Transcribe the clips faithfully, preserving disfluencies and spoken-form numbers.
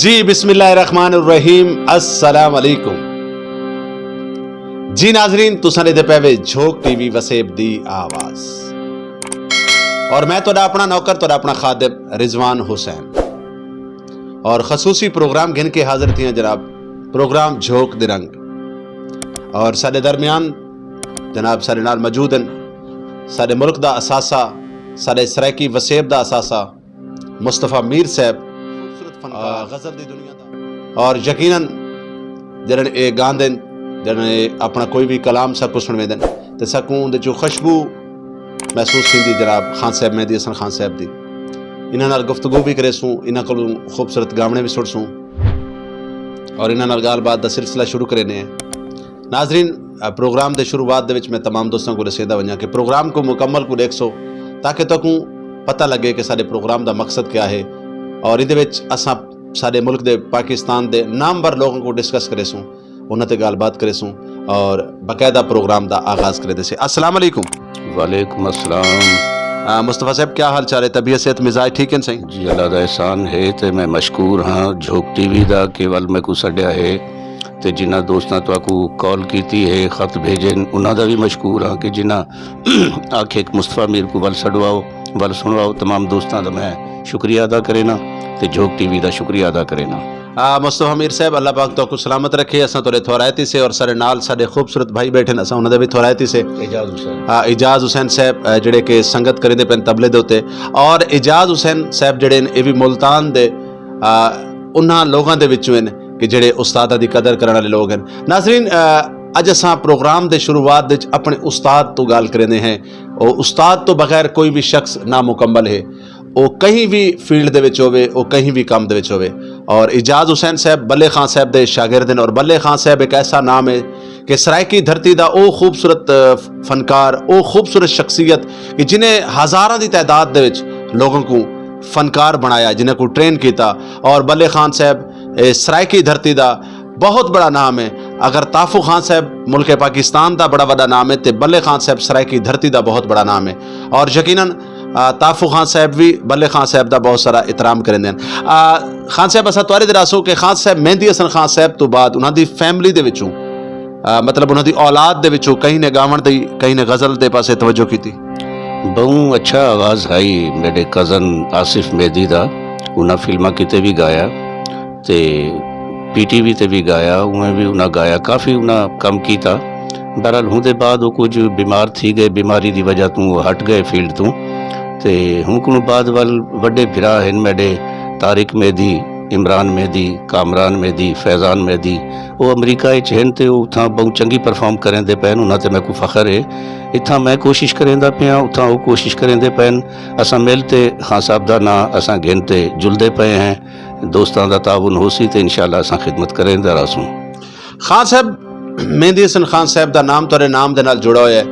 جی، بسم اللہ الرحمن الرحیم، السلام علیکم۔ جی ناظرین، تساں دے پے وے جھوک ٹی وی وسیب دی آواز، اور میں تہاڈا اپنا نوکر، تہاڈا اپنا خادم رضوان حسین، اور خصوصی پروگرام گھن کے حاضر تھیاں جناب، پروگرام جھوک دے رنگ۔ اور ساڈے درمیان جناب ساڈے نال موجود ہیں ساڈے ملک دا اثاثہ، ساڈے سرائیکی وسیب دا اثاثہ، مصطفیٰ میر صاحب، خوبصورت فنکار، آ، غزل دی دنیا دا۔ اور یقیناً جڑن اے گاندن، جڑن اے اپنا کوئی بھی کلام ساکو سنویندن، تے ساکو اون دے چوں خوشبو محسوس ہوندی جناب خان صاحب، مہدی حسن خان صاحب دی۔ انہاں نال گفتگو بھی کرے سوں، انہاں کولوں خوبصورت گاونے بھی سن سوں، اور انہاں نال گال بات دا سلسلہ شروع کرے نے۔ ناظرین، آ، پروگرام دے شروعات دے وچ میں تمام دوستاں کو رسیدہ ونجاں کہ پروگرام کو مکمل کو دیکھ سو، تاکہ تکوں پتہ لگے کہ سارے پروگرام دا مقصد کیا ہے، اور ایندے وچ اساں سارے ملک دے، پاکستان دے نامور لوگوں کو ڈسکس کرے سوں، انہاں تے گل بات کرے سوں، اور باقاعدہ پروگرام دا آغاز کرے دے سے۔ السلام علیکم۔ وعلیکم السلام۔ آ، مصطفیٰ صاحب، کیا حال چال ہے؟ طبیعت، صحت، مزاج ٹھیک ہے سائیں؟ جی، اللہ دا احسان ہے تے میں مشکور ہاں جھوک ٹی وی دا کہ ول میں کو سڈیا ہے، تے جنہاں دوستاں تہاکوں کال کیتی ہے، خط بھیجے ہن، انہاں دا بھی مشکور ہاں کہ جنہاں آکھے کہ مصطفیٰ میر کو ول سڈواؤ، ول سنواؤ، تمام دوستاں دا میں شکریہ ادا کرے نا، تے جھوک ٹی وی دا شکریہ ادا کرے نا۔ آ، مصطفیٰ میر صاحب، اللہ پاک تہاکوں سلامت رکھے۔ اساں تہاڈے تھورائتی سے اور سارے نال ساڈے خوبصورت بھائی بیٹھے نے، اساں انہاں دا بھی تھورائتی سے۔ اعجاز حسین۔ آ، اعجاز حسین صاحب، آ، جڑے کہ سنگت کریندے پن طبلے دے اُتے، اور اعجاز حسین صاحب جڑے نے، اے بھی ملتان دے، آ، انہاں لوگاں دے وچوں ہن کہ جڑے استاداں دی قدر کرن والے لوگ ہن۔ ناظرین، آ، اج اساں پروگرام دے شروعات وچ اپنے استاد تو گل کریندے ہیں۔ او استاد تو بغیر کوئی بھی شخص نامکمل ہے۔ او کہیں بھی فیلڈ دے وچ ہووے، او کہیں بھی کام دے وچ ہووے۔ اور اعجاز حسین صاحب بلے خان صاحب دے شاگرد ہیں، اور بلے خان صاحب ایک ایسا نام ہے کہ سرائیکی دھرتی دا او خوبصورت، آ، فنکار، او خوبصورت شخصیت کہ جنہیں ہزاراں دی تعداد دے وچ لوگوں کو فنکار بنایا، جنہیں کو ٹرین کیتا۔ اور بلے خان صاحب، اے، سرائیکی دھرتی دا بہت بڑا نام ہے۔ اگر تحفظ خان صاحب ملک پاکستان دا بڑا بڑا نام ہے، تے بلے خان صاحب سرائیکی دھرتی دا بہت بڑا نام ہے۔ اور یقیناً، آ، تحفظ خان صاحب بھی بلے خان صاحب دا بہت سارا احترام کرندے ہیں۔ آ، خان صاحب، اساں تہاڈے تے راسوں کہ خان صاحب، مہندی حسن خان صاحب تو بعد انہاں دی فیملی دے وچوں، آ، مطلب انہاں دی اولاد دے وچوں کہیں نے گاون دی، کہیں نے غزل دے پاسے توجہ کیتی؟ بہوں اچھا آواز ہائی میرے کزن آصف مہدی دا، انہاں فلماں کیتے بھی گایا تے پی ٹی وی تے بھی گایا، اوویں بھی انہاں گایا، کافی انہاں کم کیتا۔ بہرحال ہوں دے بعد وہ کچھ بیمار تھی گئے، بیماری دی وجہ توں وہ ہٹ گئے فیلڈ توں۔ تے ہوں کنوں بعد ول وڈے بھرا ہن میرے، طارق مہدی، عمران مہدی، کامران مہدی، فیضان مہدی، وہ امریکہ وچ ہن تے وہ اتھاں بہت چنگی پرفارم کریں دے پین، انہاں تے میں کو فخر ہے۔ اتھاں میں کوشش کریں دا پیاں، اتھاں وہ کوشش کریں دے پین۔ اساں مل تے خان صاحب دا ناں اساں گھن تے جلدے پئے ہیں۔ دوستاں دا تعاون ہو سی تے انشاءاللہ اساں خدمت کریں دا راسوں۔ خان صاحب، مہندی حسن خان صاحب دا نام تہاڈے نام دے نال جڑا ہویا ہے،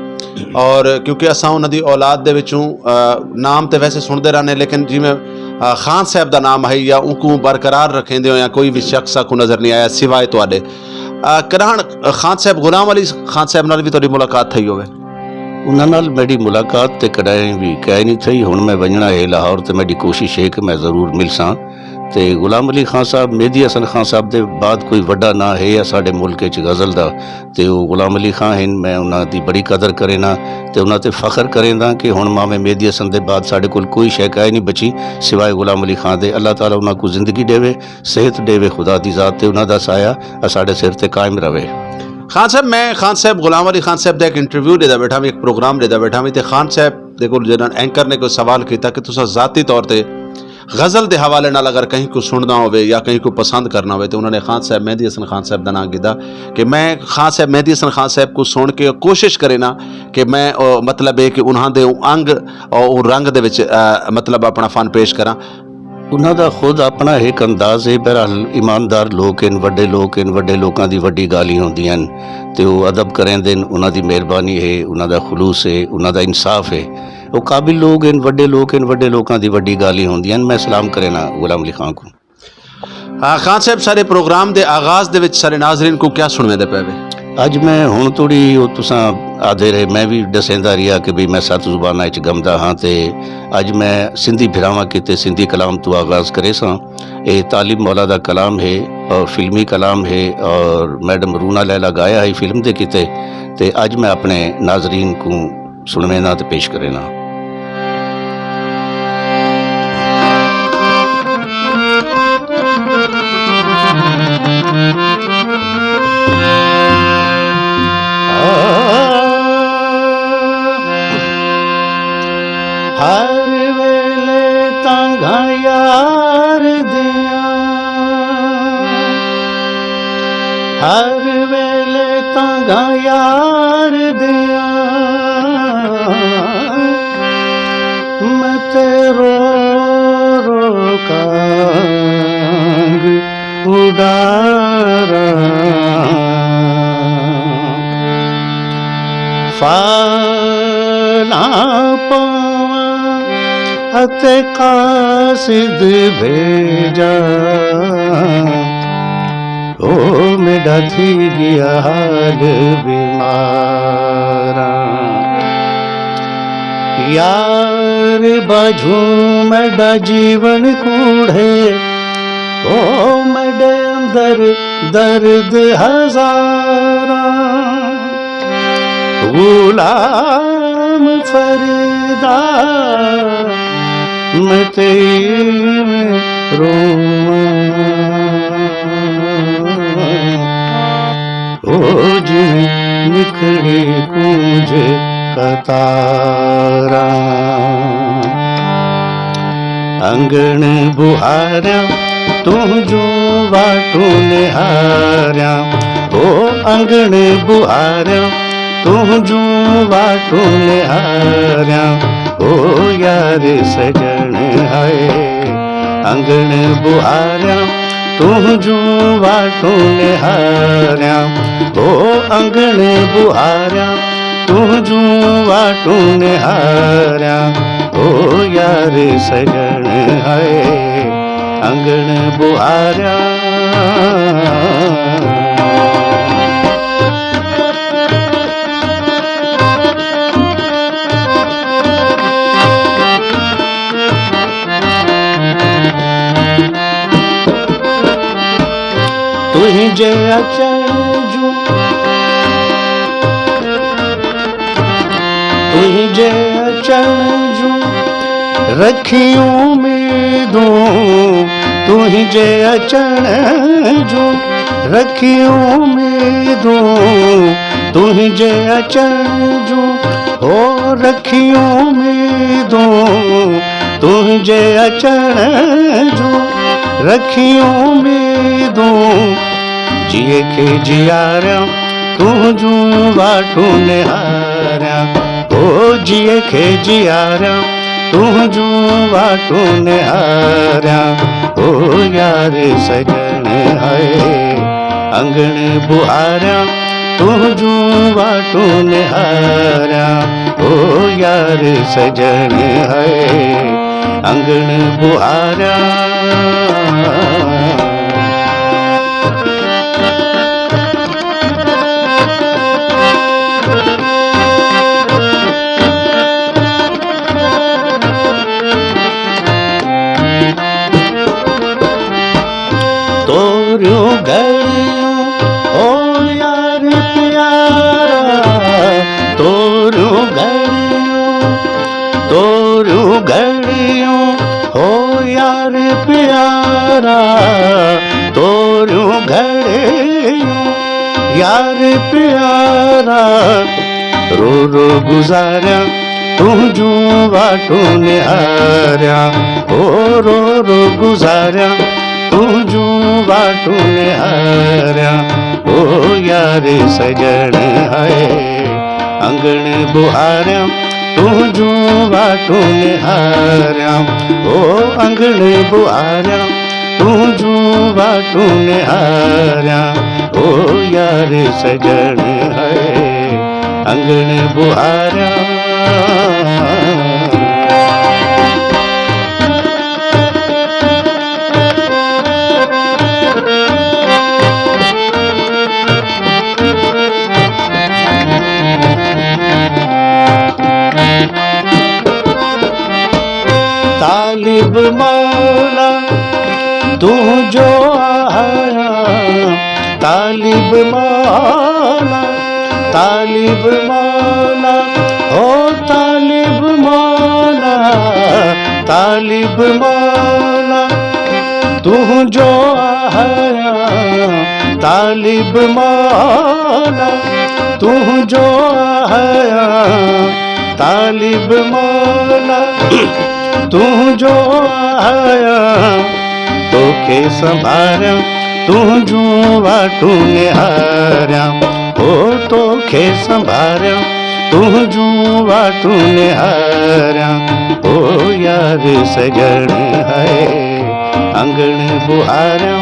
اور کیونکہ اساں انہاں دی اولاد دے وچوں، آ، نام تے ویسے سنتے رہنے، لیکن جی میں، آ، خان صاحب دا نام ہے یا اونکوں برقرار رکھیں دے ہو یا کوئی بھی شخص کو نظر نہیں آیا سوائے تہاڈے۔ آ، کراہن خان صاحب، غلام علی خان صاحب نال بھی تہاڈی ملاقات تھئی ہوے؟ انہاں نال میری ملاقات تے کدائیں بھی کہہ نہیں تھئی۔ ہن میں ونجنا ہے لاہور تے میری کوشش ہے کہ میں ضرور ملساں۔ تے غلام علی خان صاحب، مہدی حسن خان صاحب دے بعد کوئی وڈا ناں ہے یا ساڈے ملک وچ غزل دا، تے او غلام علی خان ہن۔ میں انہاں دی بڑی قدر کرینا تے انہاں تے فخر کریندا کہ ہن ماویں مہدی حسن دے بعد ساڈے کول کوئی شے کائے نہیں بچی سوائے غلام علی خان دے۔ اللہ تعالیٰ انہاں کو زندگی دیوے، صحت دیوے، خدا دی ذات تے انہاں دا سایہ ساڈے سر تے قائم رہے۔ خان صاحب، میں خان صاحب، غلام علی خان صاحب دا ایک انٹرویو لیدا بیٹھا وی، ایک پروگرام لیدا بیٹھا وی، تے خان صاحب دے کول جنہاں اینکر نے کوئی سوال کیتا کہ تساں ذاتی طور تے غزل دے حوالے نال اگر کہیں کو سننا ہوے یا کہیں کو پسند کرنا ہوے، تے انہاں نے خان صاحب مہدی حسن خان صاحب دا نام گدا کہ میں خان صاحب مہدی حسن خان صاحب کو سن کے کوشش کرے نا کہ میں، او، مطلب ہے کہ انہاں دے او انگ، او رنگ دے وچ، آ، مطلب اپنا فن پیش کراں۔ انہاں دا خود اپنا ایک انداز ہے۔ بہرحال ایماندار لوگ ہن، وڈے لوگ ہن، وڈے لوکاں دی وڈی گالی ہوندی ہن تے او ادب کریندے ہن۔ انہاں دی مہربانی ہے، انہاں دا خلوص ہے، انہاں دا انصاف ہے۔ او قابل لوگ ہن، وڈے لوگ ہن، وڈے لوکاں دی وڈی گالی ہوندی ہن۔ میں سلام کرینا غلام علی خان کو۔ آ، خان صاحب، سارے پروگرام دے آغاز دے وچ سارے ناظرین کو کیا سنوے دے پے وے؟ اج میں ہن توڑی او تساں آدھے رہے، میں وی ڈسیندا رہیا کہ بھئی میں ست زباناں اچ گمدا ہاں۔ تے اج میں سندھی بھراواں کیتے سندھی کلام تو آغاز کرے ساں۔ اے طالب مولا دا کلام ہے اور فلمی کلام ہے، اور میڈم رونا لیلا گایا ہے فلم دے کیتے۔ تے اج میں اپنے ناظرین کو سنوینا تے پیش کرینا۔ ہر ویلے تانگھاں یار دیاں، ہر ویلے تانگھاں یار دیاں، میں تے رو رو کانگ اڈاراں۔ فالاں پاواں اتے قاصد بھیجاں، او میڈا تھی گیا حال بیماراں۔ یار باجھوں میڈا جیون کوڑے، او میڈے اندر درد ہزاراں۔ غلام فردا میں تیرے روواں، او جی نکھڑی کونج قطاراں۔ انگن بہاریاں، توں جو واٹوں نہاریاں، او انگن بہاریاں، توں جو واٹوں نہاریاں، او یار سجن ہائے۔ انگن بہاریاں، توں جو واٹوں نہاریاں، او انگن بہاریاں، توں جو واٹوں نہاریاں، او یار سجن ہائے۔ انگن بہاریاں۔ تہیں جے اچن جو، تہیں جے اچن جو رکھی امیدوں، تہیں جے اچن جو رکھی امیدوں، تہیں جے اچن جو ہو رکھی امیدوں، تہیں جے اچن جو رکھی امیدوں۔ جیے کھے جیاریاں، توں جو واٹوں نہاریاں، او جیے کھے جیاریاں، توں جو واٹوں نہاریاں، او یار سجن ہائے۔ انگن بہاریاں، توں جو واٹوں نہاریاں، او یار سجن ہائے۔ انگن بہاریاں۔ توریوں گھڑیوں، او یار پیارا، توریوں گھڑیوں، توریوں گھڑیوں، او یار پیارا، توریوں گھڑیوں، یار پیارا۔ رو رو گزاریاں، توں جو واٹوں نہاریاں، او رو رو گزاریاں، توں جو واٹوں نہاریاں، او یار سجن ہائے۔ انگن بہاریاں، توں جو واٹوں نہاریاں، او انگن بہاریاں، توں جو واٹوں نہاریاں، او یار سجن ہائے۔ انگن بہاریاں۔ طالب مولا، طالب مولا، او طالب مولا، طالب مولا، تو جو آیا، طالب مولا، تو جو آیا، طالب مولا، تو جو آیا، تو کے سنبھاریا، تو جو واٹو نہاریا، او تو کے سنبھاریا، تو جو واٹو نہاریا، او یار سجن ہے انگن بہاریا،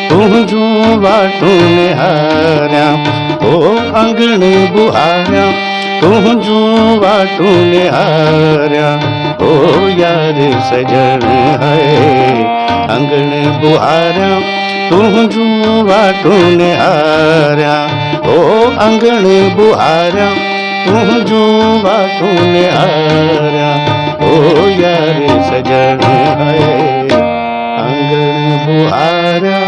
تو جو واٹو نہاریا، او انگن بہاریا، تو جو واٹو نہاریا، او یار سجن ہے انگن بہاریا، تو جو واٹو نہاریا، او انگن بہاریا، تو جو واٹو نہاریا، او یار سجن ہے انگن بہاریا۔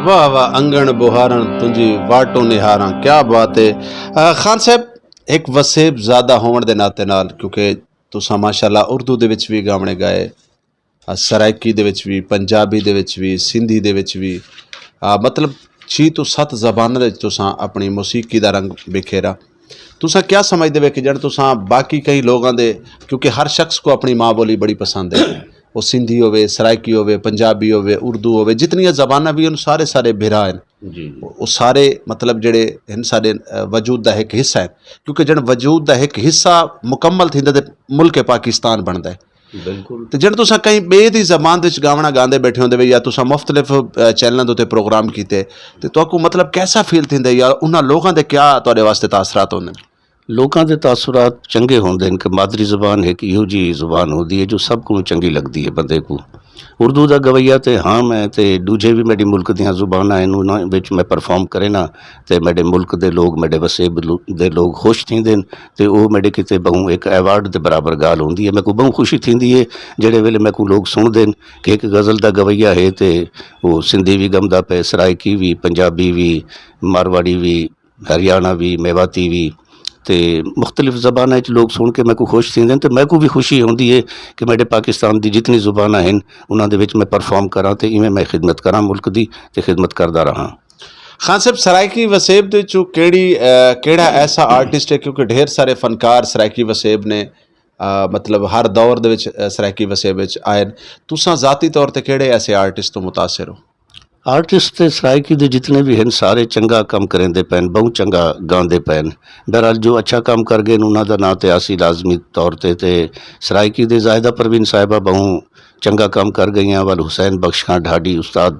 واہ واہ، انگن بہارن تنجی واٹو نہاراں، کیا بات ہے۔ آ، خان صاحب، ایک وسیب زیادہ ہون دے ناطے نال، کیونکہ تساں ماشاءاللہ اردو دے وچ بھی گاونے گائے، آ، سرائیکی دے وچ بھی، پنجابی دے وچ بھی، سندھی دے وچ بھی، آ، مطلب، چھی تو ست زباناں دے وچ تساں اپنی موسیقی دا رنگ بکھیرا۔ تساں کیا سمجھدے وے کہ جن تساں باقی کئی لوگاں دے، کیونکہ ہر شخص کو اپنی ماں بولی بڑی پسند ہے، وہ سندھی ہوے، سرائیکی ہوے، پنجابی ہوے، اردو ہوے، جتنیاں زباناں بھی ان سارے سارے بھرا ہیں۔ جی۔ وہ سارے مطلب جڑے ہیں سارے، آ، وجود دا ایک حصہ ہے، کیونکہ جن وجود دا ایک حصہ مکمل تھیندا تے ملک پاکستان بندا ہے۔ بالکل۔ تے جن تساں کہیں بے دی زبان وچ گاونا گاندے بیٹھے ہوندے وے یا تساں مختلف، آ، چینلاں دے تے پروگرام کیتے، تے تہاکوں مطلب کیسا فیل تھیندا ہے یا انہاں لوگاں دے کیا تہاڈے واسطے تاثرات ہوندے نے؟ لوکاں دے تاثرات چنگے ہوندے نے کہ مادری زبان ایک ایہو جی زبان ہوندی ہے جو سب کو چنگی لگدی ہے بندے کو۔ اردو دا گویا تے ہاں میں تے دوجے بھی میڈے ملک دیاں زباناں ہیں، انہاں وچ میں پرفارم کرے نا تے میڈے ملک دے لوگ، میڈے وسیب لو-، دے لوگ خوش تھیندے نے تے او میڈے کیتے بہوں ایک ایوارڈ دے برابر گال ہوندی ہے۔ میں کو بہوں خوشی تھیندی ہے جڑے ویلے میں کو لوگ سن دین کہ ایک غزل دا گویا ہے تے او سندھی بھی گمدا پے، سرائیکی بھی، پنجابی بھی، مارواڑی بھی، ہریانہ بھی، میواتی بھی، تے مختلف زباناں وچ لوگ سن کے میں کو خوش تھیندے نے تے میں کو بھی خوشی ہوندی ہے کہ میڈے پاکستان دی جتنی زباناں ہن، انہاں دے وچ میں پرفارم کراں تے ایویں میں خدمت کراں ملک دی تے خدمت کردا رہاں۔ خان صاحب، سرائیکی وسیب دے وچوں کیڑی، آ، کیڑا ایسا آرٹسٹ ہے، کیونکہ ڈھیر سارے فنکار سرائیکی وسیب نے، آ، مطلب ہر دور دے وچ، آ، سرائیکی وسیب وچ آئے نے۔ تساں ذاتی طور تے کیڑے ایسے آرٹسٹ تو متاثر ہو؟ آرٹسٹ تے سرائیکی دے جتنے بھی ہن سارے چنگا کم کریندے پین، بہوں چنگا گاندے پین۔ بہرحال جو اچھا کم کر گئے انہاں دا ناں تے آسی لازمی طور تے تے سرائیکی دے زاہدہ پروین صاحبہ بہوں چنگا کم کر گئیاں، ول حسین بخش خان ڈھاڈی استاد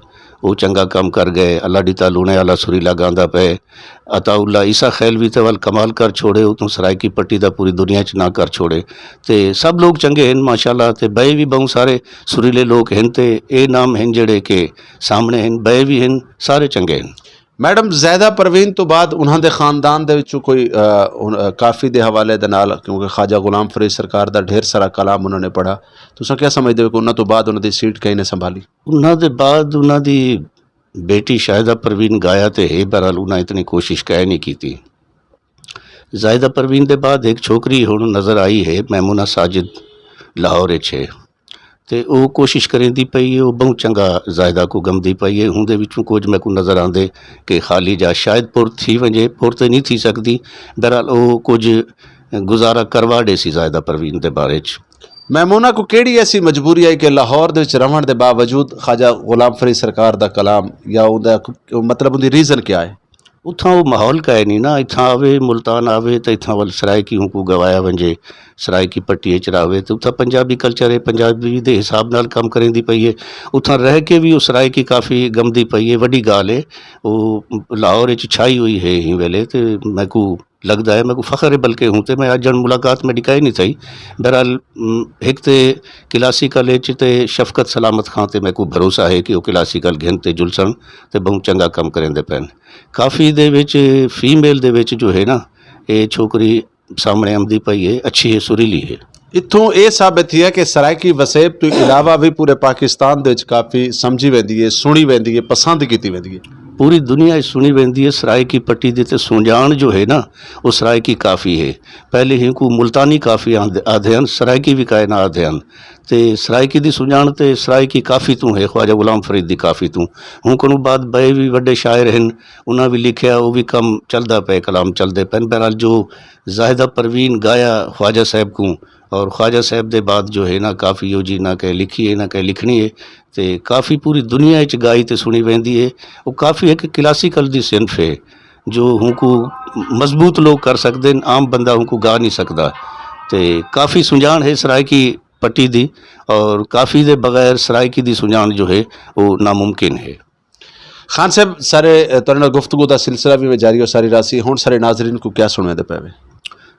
او چنگا کم کر گئے، اللہ ڈیتا لونے والا سریلا گاندا پے، عطا اللہ عیسیٰ خیلوی تے ول کمال کر چھوڑے، اتوں سرائیکی پٹی دا پوری دنیا چ نہ کر چھوڑے۔ تے سب لوگ چنگے ہن ماشاءاللہ، تے بئے بھی بہوں سارے سریلے لوگ ہن، تے اے نام ہن جڑے کہ سامنے ہن، بئے بھی ہن، سارے چنگے ہن۔ میڈم زیدہ پروین تو بعد انہاں دے خاندان دے وچوں کوئی، آ، ہن، آ، کافی دے حوالے دے نال، کیونکہ خواجہ غلام فرید سرکار دا ڈھیر سارا کلام انہاں نے پڑھا، تساں کیا سمجھدے ہو کہ انہاں تو بعد انہاں دی سیٹ کہیں نے سنبھالی؟ انہاں دے بعد انہاں دی بیٹی شاہدہ پروین گایا تے ہے، بہرحال انہاں اتنی کوشش کہہ نہیں کیتی۔ زاہدہ پروین دے بعد ایک چھوکری ہن نظر آئی ہے، میمونہ ساجد، لاہور اچ ہے۔ تے او کوشش کریندی پئی ہے، او بہوں چنگا زاہدہ کو گمدی پئی ہے۔ ہن دے وچوں کچھ میکوں نظر آندے کہ خالی جا شاید پر تھی ونجے، پر تے نہیں تھی سکدی۔ بہرحال او کچھ گزارا کروا ڈے سی زاہدہ پروین دے بارے چ۔ میمونہ کو کیڑی ایسی مجبوری آئی کہ لاہور دے وچ رہن دے باوجود خواجہ غلام فرید سرکار دا کلام یا اوندا ک-، مطلب اوندی ریزن کیا ہے؟ اتھاں او ماحول کا ہے نہیں نا، اتھاں آوے، ملتان آوے تے اتھاں ول سرائیکی ہوں کو گوایا ونجے، سرائیکی پٹی اچ راوے تے اتھاں پنجابی کلچر ہے، پنجابی دے حساب نال کم کریندی پئی ہے۔ اتھاں رہ کے بھی او سرائیکی کافی گمدی پئی ہے، وڈی گال ہے۔ او لاہور اچ چھائی ہوئی ہے ہی ویلے تے میکو لگدا ہے، میکو فخر ہے بلکہ ہوں تے میں اج جن ملاقات میں ڈکائی نہیں تھئی۔ بہرحال، م، ہک تے کلاسیکل اچ تے شفقت سلامت خان تے میکو بھروسہ ہے کہ او کلاسیکل گھن تے جلسن تے بہوں چنگا کم کریندے پین۔ کافی دے وچ فیمیل دے وچ جو ہے نا، اے چھوکری سامنے آمدی پئی ہے، اچھی ہے، سریلی ہے۔ اتھوں یہ ثابت تھی ہے کہ سرائیکی وسیب تو علاوہ بھی پورے پاکستان دے وچ کافی سمجھی ویندی ہے، سنی ویندی ہے، پسند کیتی ویندی ہے۔ پوری دنیا وچ سنی ویندی ہے۔ سرائیکی پٹی دی تے سنجان جو ہے نا، وہ سرائیکی کافی ہے۔ پہلے ہی کو ملتانی کافی آندے آدھے ہن، سرائیکی بھی کائنا آدھے ہن۔ تے سرائیکی دی سنجان تے سرائیکی کافی تو ہے، خواجہ غلام فرید دی کافی تو۔ ہوں کنوں بعد بئے بھی وڈے شاعر ہن، انہاں بھی لکھیا، وہ بھی کم چلدا پے، کلام چلدے پن۔ بہرحال جو زاہدہ پروین گایا خواجہ صاحب کو، اور خواجہ صاحب دے بعد جو ہے نا، کافی یو جی نہ کہے لکھی ہے، نہ کہے لکھنی ہے، تے کافی پوری دنیا وچ گائی تے سنی ویندی ہے۔ وہ کافی ایک کلاسیکل دی صنف ہے، جو ہوں کو مضبوت لوگ کر سکدے ہیں، عام بندہ ہوں کو گا نہیں سکدا۔ تے کافی سنجان ہے سرائیکی پٹی دی، اور کافی دے بغیر سرائیکی دی سنجان جو ہے، وہ ناممکن ہے۔ خان صاحب، سارے، اے، تہاڈے نال گفتگو دا سلسلہ بھی میں جاری ہو ساری رہا سی۔ ہن سارے ناظرین کو کیا سنوے دے پے وے؟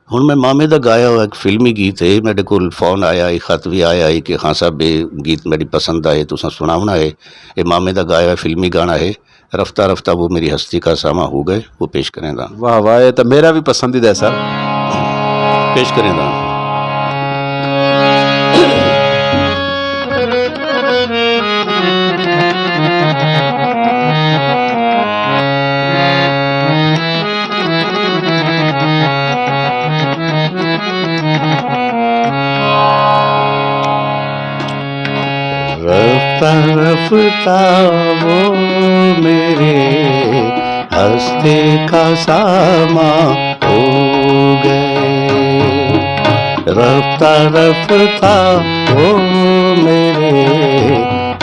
ہن میں مامے دا گایا ہوا ایک فلمی گیت ہے، میرے کول فون آیا، ایک خط بھی آیا ہے کہ خان صاحب، یہ گیت میری پسند آئے، تساں سناونا ہے۔ یہ مامے دا گایا ہوا فلمی گانا ہے، رفتہ رفتہ وہ میری ہستی کا ساما ہو گئے، وہ پیش کریں دا۔ واہ واہ، یہ تو میرا بھی پسندیدہ ہے سر۔ پیش کریں دا۔ رفتہ رفتہ وہ میرے ہستے کا ساما ہو گئے۔ رفتہ رفتہ وہ میرے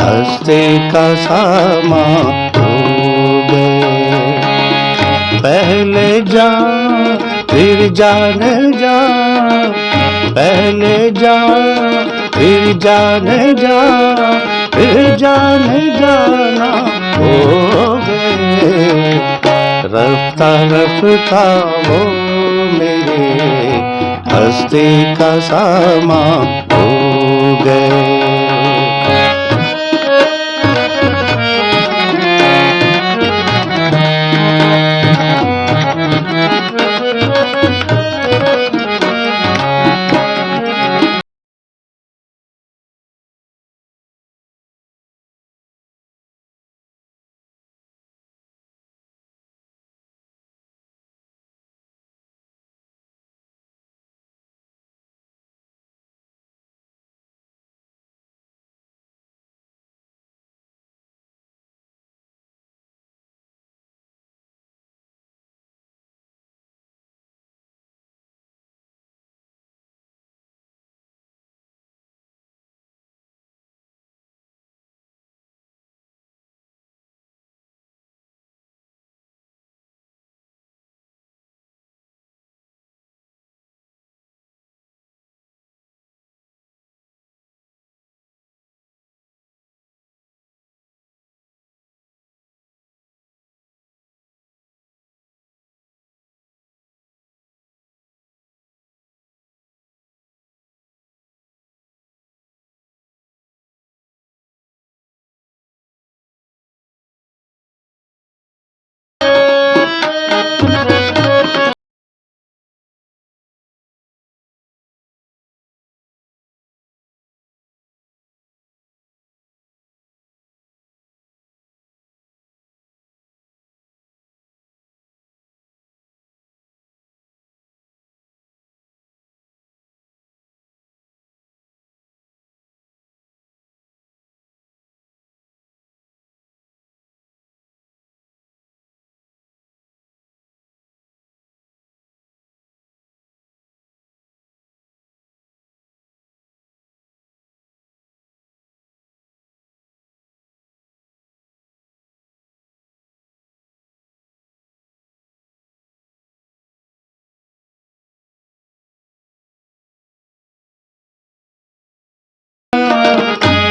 ہستے کا ساما ہو گئے۔ پہلے جان پھر جان جان، پہلے جان پھر جان جان، پھر جان جانا ہو گئے۔ رفتہ رفتہ وہ میرے ہستی کا ساما ہو گئے۔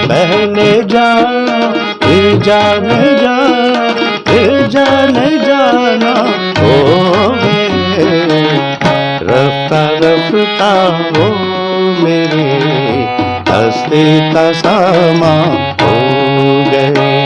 پہلے جان، پھر جان جان، پھر جان جانا ہو گئے۔ رفتہ رفتہ وہ میرے ہستے کا ساما ہو گئے۔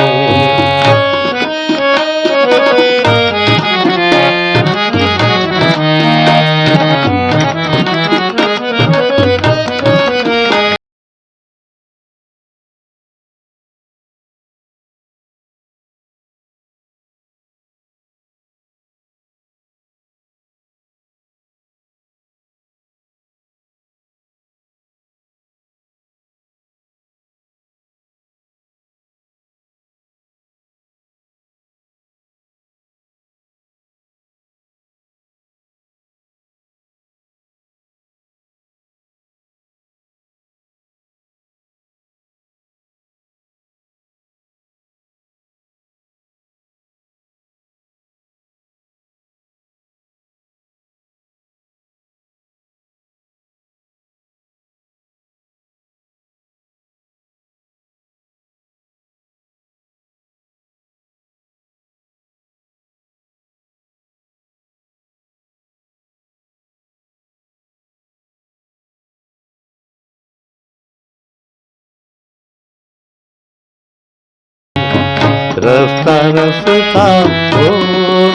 رفتہ رفتہ وہ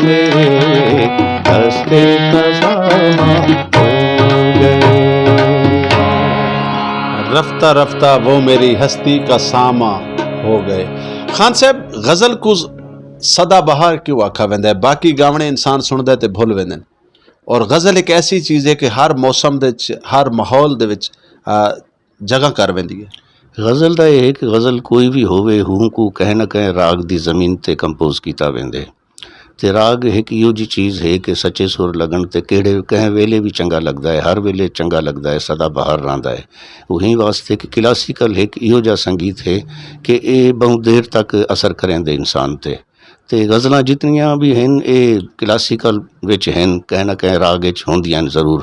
میرے ہستی کا سامان ہو گئے۔ رفتہ رفتہ وہ میری ہستی کا ساما ہو گئے۔ خان صاحب، غزل کو سدا بہار کیوں آکھا ویندا ہے؟ باقی گاونے انسان سندا ہے تے بھول ویندے نے۔ اور غزل ایک ایسی چیز ہے کہ ہر موسم دے وچ، ہر ماحول دے وچ، آ، جگہ کر ویندی ہے۔ غزل دا یہ ہے کہ غزل کوئی بھی ہووے، ہوں کو کہیں نہ کہیں راگ دی زمین تے کمپوز کیتا ویندے۔ تے راگ ایک ایہو جی چیز ہے کہ سچے سر لگن تے کہڑے کہیں ویلے بھی چنگا لگدا ہے، ہر ویلے چنگا لگدا ہے، سدا بہار رہندا ہے۔ وہیں واسطے کہ کلاسیکل ایک ایہو جا سنگیت ہے کہ اے بہت دیر تک اثر کریں دے انسان تے۔ تے غزلاں جتنیاں بھی ہن، اے کلاسیکل وچ ہن، کہیں نہ کہیں راگ وچ ہوندیاں ہن ضرور۔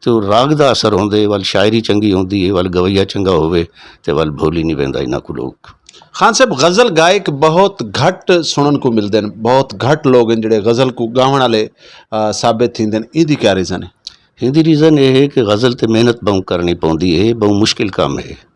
تے او راگ دا اثر ہوندے، ول شاعری چنگی ہوندی ہے، ول گویا چنگا ہووے، تے ول بھولی نہیں ویندا انہاں کو لوگ۔ خان صاحب، غزل گائک بہت گھٹ سنن کو ملدے نے، بہت گھٹ لوگ ہیں جڑے غزل کو گاون والے، آ، ثابت تھیندے نے۔ ایندی کیا ریزن ہے؟ ایندی ریزن یہ ہے کہ غزل تے محنت بہوں کرنی پوندی ہے، بہوں مشکل کام ہے۔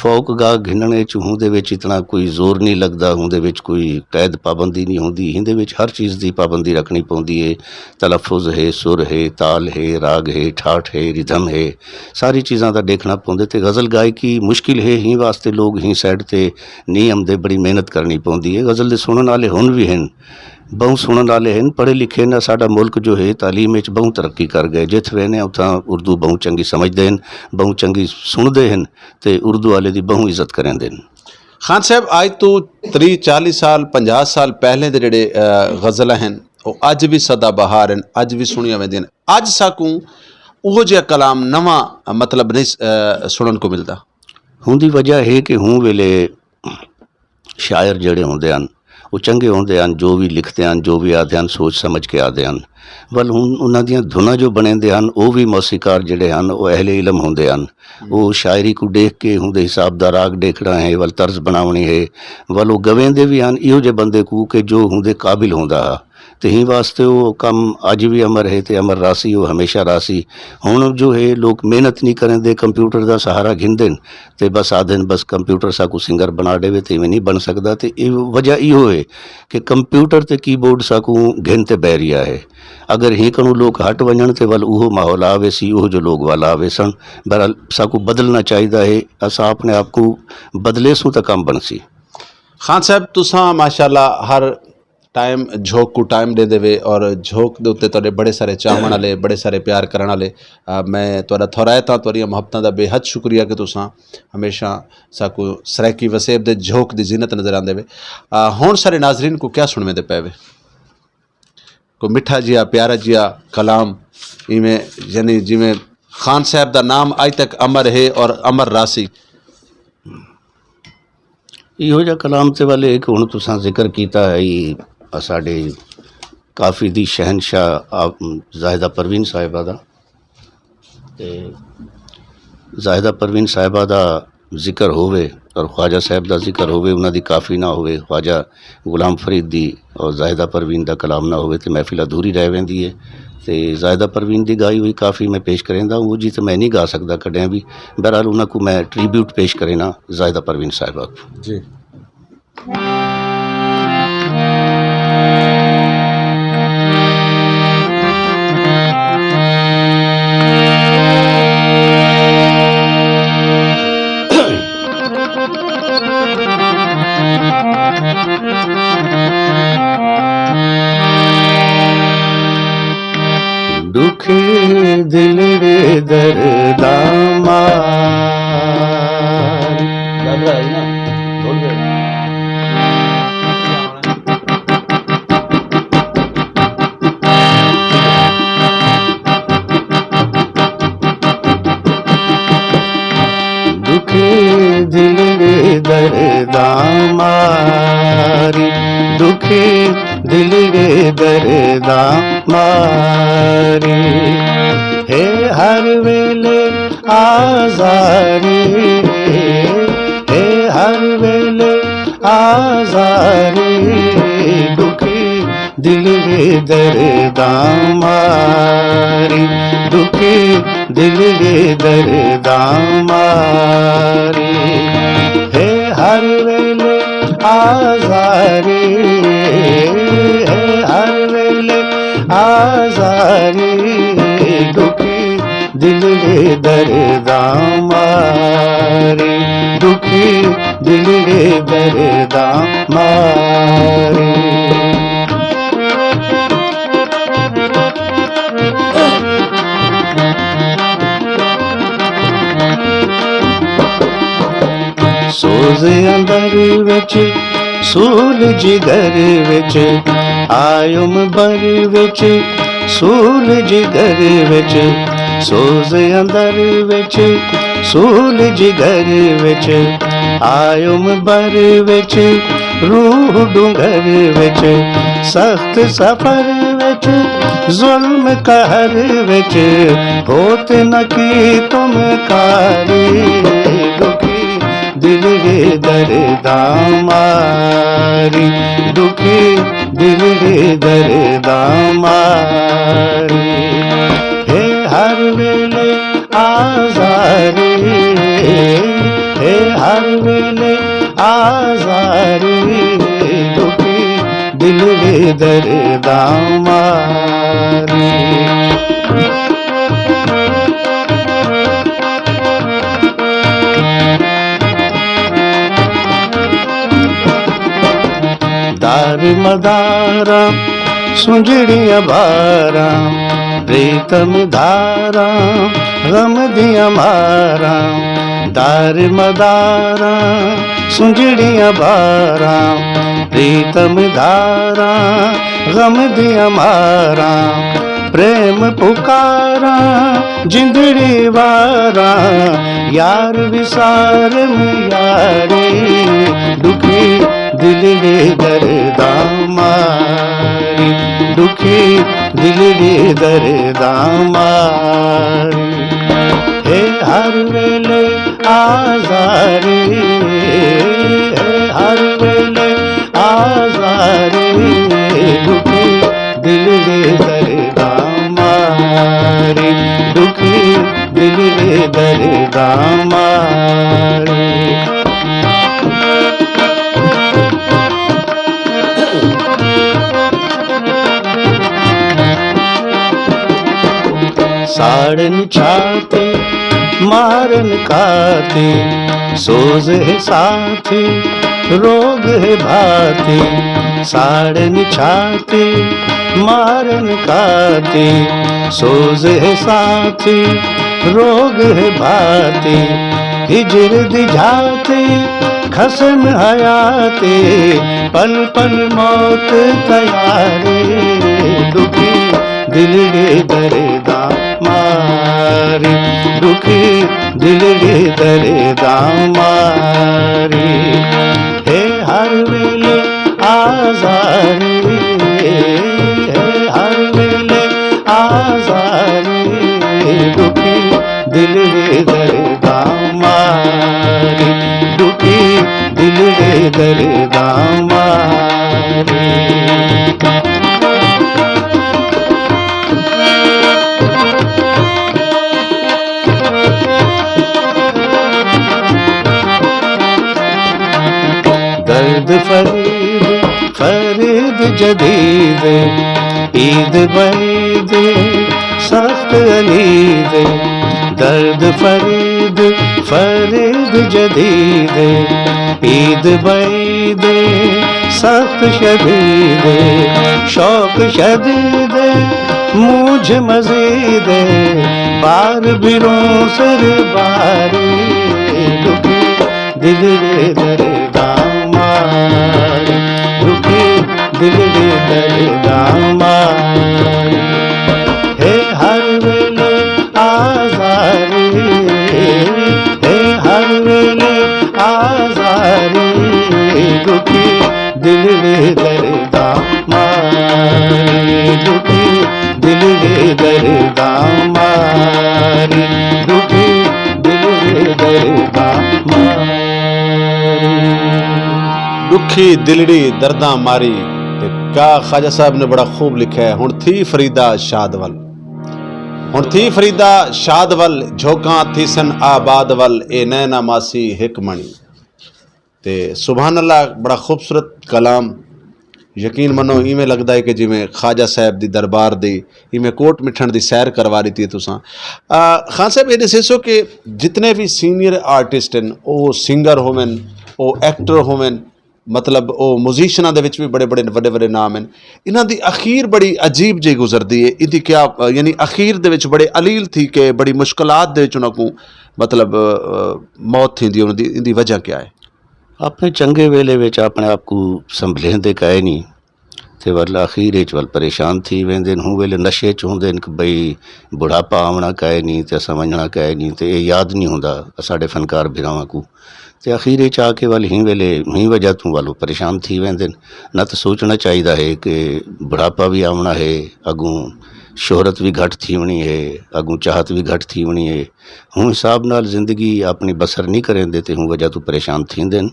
فوک گا گھننے چ ہوندے وچ اتنا کوئی زور نہیں لگدا، ہوندے وچ کوئی قید پابندی نہیں ہوندی، ہندے وچ ہر چیز دی پابندی رکھنی پوندی ہے۔ تلفظ ہے، سر ہے، تال ہے، راگ ہے، ٹھاٹھ ہے، ردھم ہے، ساری چیزاں دا دیکھنا پوندے۔ تے غزل گائکی مشکل ہے، ہی واسطے لوگ ہی سائڈ تے نہیں آمدے، بڑی محنت کرنی پوندی ہے۔ غزل دے سنن والے ہن بھی ہن، بہوں سنن والے ہن، پڑھے لکھے نہ۔ ساڈا ملک جو ہے تعلیم وچ بہوں ترقی کر گئے، جتھ وینے اتھاں اردو بہوں چنگی سمجھدے ہن، بہوں چنگی سنتے ہیں، تے اردو والے دی بہوں عزت کریں دے۔ خان صاحب، اج تو تری چالی سال، پنجاہ سال پہلے دے جڑے، آ، غزل ہیں، وہ اج بھی سدا بہار ہیں، اج بھی سنیا ویندیاں ہیں۔ اج ساکوں اوہو جہا کلام نواں، مطلب، نہیں، آ، سنن کو ملدا۔ ہوں دی وجہ ہے کہ ہوں ویلے شاعر جڑے ہوندے ہن، وہ چنگے ہوندے ہن، جو بھی لکھتے ہن، جو بھی آدھے ہن، سوچ سمجھ کے آدھے ہن۔ ول ہن انہاں دیاں دھناں جو بنیندے ہن، وہ بھی موسیقار جڑے ہن، وہ اہل علم ہوندے ہن۔ وہ شاعری کو دیکھ کے ہوندے حساب دا راگ دیکھنا ہے، ول طرز بناونی ہے، ول وہ گویندے بھی ہن ایہو جے بندے کو کہ جو ہوندے قابل ہوندا ہا۔ تے ہی واسطے وہ کم اج بھی امر ہے تے امر راسی، وہ ہمیشہ راسی۔ ہن جو ہے لوگ محنت نہیں کرن دے، کمپیوٹر دا سہارا گھندن تے بس آدھن بس کمپیوٹر ساکو سنگر بنا دے تے ایویں نہیں بن سکدا۔ تے ایہ وجہ ایہو ہے کہ کمپیوٹر تے کی بورڈ ساکو گھن تے بہ رہیا ہے۔ اگر ہی کنوں لوگ ہٹ ونجن تے ول اوہو ماحول آوے سی، اوہو جو لوگ ول آوے سن۔ بہرحال ساکو بدلنا چاہیدا ہے، اساں اپنے آپ کو بدلے سوں تے کم بن سی۔ خان صاحب، تساں ماشاءاللہ ہر ٹائم جھوک کو ٹائم دے دے وے اور جھوک دے اُتے تہاڈے بڑے سارے چاہون والے، بڑے سارے پیار کرن والے۔ آ، میں تہاڈا تھورائتا، تہاڈیاں محبتاں دا بے حد شکریہ کہ تساں ہمیشہ ساکو سرائیکی وسیب دے جھوک دی زینت نظر آندے وے۔ آ، ہن سارے ناظرین کو کیا سنویں دے پے وے؟ کوئی مٹھا جیا، پیارا جیا کلام، ایویں، یعنی جویں خان صاحب دا نام اج تک امر ہے اور امر راسی۔ ایہو جا کلام تے والے ایک ہن تساں ذکر کیتا ہے، یہ ساڈے کافی دی شہنشاہ آپ زاہدہ پروین صاحبہ دا۔ تے زاہدہ پروین صاحبہ دا ذکر ہووے اور خواجہ صاحب دا ذکر ہووے، انہاں دی کافی نہ ہووے، خواجہ غلام فرید دی اور زاہدہ پروین دا کلام نہ ہووے تے محفل ادھوری رہ ویندی ہے۔ تے زاہدہ پروین دی گائی ہوئی کافی میں پیش کریندا ہوں، وہ جی تے میں نہیں گا سکدا کڈیں بھی۔ بہرحال انہاں کو میں ٹریبیوٹ پیش کرینا زاہدہ پروین صاحبہ کو۔ جی۔ دکھ دل دے درداں مار۔ دکھ دل دے درداں ماری، دکھ دل دے درداں ماری، ہے ہر ویلے آزاری، ہے ہر ویلے آزاری، دکھ دل دے درداں ماری، دکھ دل دے درداں ماری، ہے ہر ویلے آزاری، دلڑے درداں ماری۔ سوز اندر وچ، سول جگر وچ، آیوم بر وچ، سول جگر وچ، سوز اندر وچ، سول جگر وچ، آیوم بر وچ، روح ڈونگر وچ، سخت سفر وچ، ظلم قہر وچ، ہوت نہ کی تم کاری۔ دکھی دل دے درداں ماری، دکھی دل دے درداں ماری۔ ہے ہر ویلے آزاری، ہے ہر ویلے آزاری، دکھی دل دے درداں ماری۔ دار مداراں، سنجڑیاں باراں، پریتم داراں، غم دیاں ماراں۔ دار مداراں، سنجڑیاں باراں، پریتم داراں، غم دیاں ماراں۔ پریم پکاراں، جندڑی واراں، یار وسارم یاری۔ دکھی دل دے درداں ماری، دکھی دل دے درداں ماری۔ ہے ہر ویلے آزاری، ہے ہر ویلے آزاری، دکھی دل دے درداں ماری، دکھی دل دے درداں ماری۔ ساڑن چھاتی، مارن کاتی، سوز ہے ساتھی، روگ ہے بھاتی۔ ساڑن چھاتی، مارن کاتی، سوز ہے ساتھی، روگ ہے بھاتی۔ ہجر دی جھاتی، خسم حیاتی، پل پل موت تیاری۔ دکھی دل دے درداں ماری، دکھی دل دے درداں ماری۔ ہے ہر ویلے آزاری، ہے ہر ویلے آزاری، دکھی دل دے درداں ماری، دکھی دل دے درداں ماری۔ درد فرید، فرید جدید، عید بعید، سخت علید۔ درد فرید، فرید جدید، عید بعید، سخت شدید۔ شوق شدید، مجھ مزید، بار بروں سر باری۔ دکھی دل دے درداں ماری، دکھی دل دے درداں ماری۔ ہے ہر ویلے آزاری، ہے ہر ویلے آزاری، دکھی دل دے درداں ماری، دکھی دل دے درداں ماری، دکھی دل دے درداں ماری۔ دکھی دلڑی درداں ماری۔ تے کا خواجہ صاحب نے بڑا خوب لکھا ہے، "ہن تھی فریدا شاد ول، ہن تھی فریدا شاد ول، جھوکاں تھی سن آباد ول، اے نینا ماسی ہک مانی۔" تے سبحان اللہ، بڑا خوبصورت کلام۔ یقین منو، ایویں لگدا ہے کہ جویں خواجہ صاحب دی دربار دی، ایویں کوٹ مٹھن دی سیر کروا دتی ہے تساں۔ آ، خان صاحب، یہ دسیسو کہ جتنے بھی سینئر آرٹسٹ ہیں، او سنگر ہوون، او ایکٹر ہوون، مطلب، او میوزیشناں دے وچ بھی بڑے بڑے وڈے وڈے نام ہیں، انہاں دی اخیر بڑی عجیب جی گزردی ہے۔ ایندی کیا، یعنی، اخیر دے وچ بڑے علیل تھی کہ بڑی مشکلات دے وچ انہاں کو، مطلب، موت تھی دی، انہاں دی، ایندی وجہ کیا ہے؟ اپنے چنگے ویلے وچ اپنے آپ کو سنبھلیں دے کائے نہیں، تے ول اخیر وچ ول پریشان تھی ویندے نے۔ ہوں ویلے نشے چ ہوندے نے کہ بھئی، بڑھاپا آونا کائے نہیں، تے اساں ونجنا کائے نہیں، تے اے یاد نہیں ہوندا ساڈے فنکار بھراواں کو۔ تے اخیر وچ آ کے ول ہی ویلے، ہی وجہ توں ول پریشان تھی ویندے نے۔ نہ تے سوچنا چاہیدا ہے کہ بڑھاپا بھی آونا ہے، اگوں شہرت بھی گھٹ تھی ونی ہے، اگوں چاہت بھی گھٹ تھی ونی ہے۔ ہوں حساب نال زندگی اپنی بسر نہیں کریں دے، تے ہوں وجہ توں پریشان تھی دین۔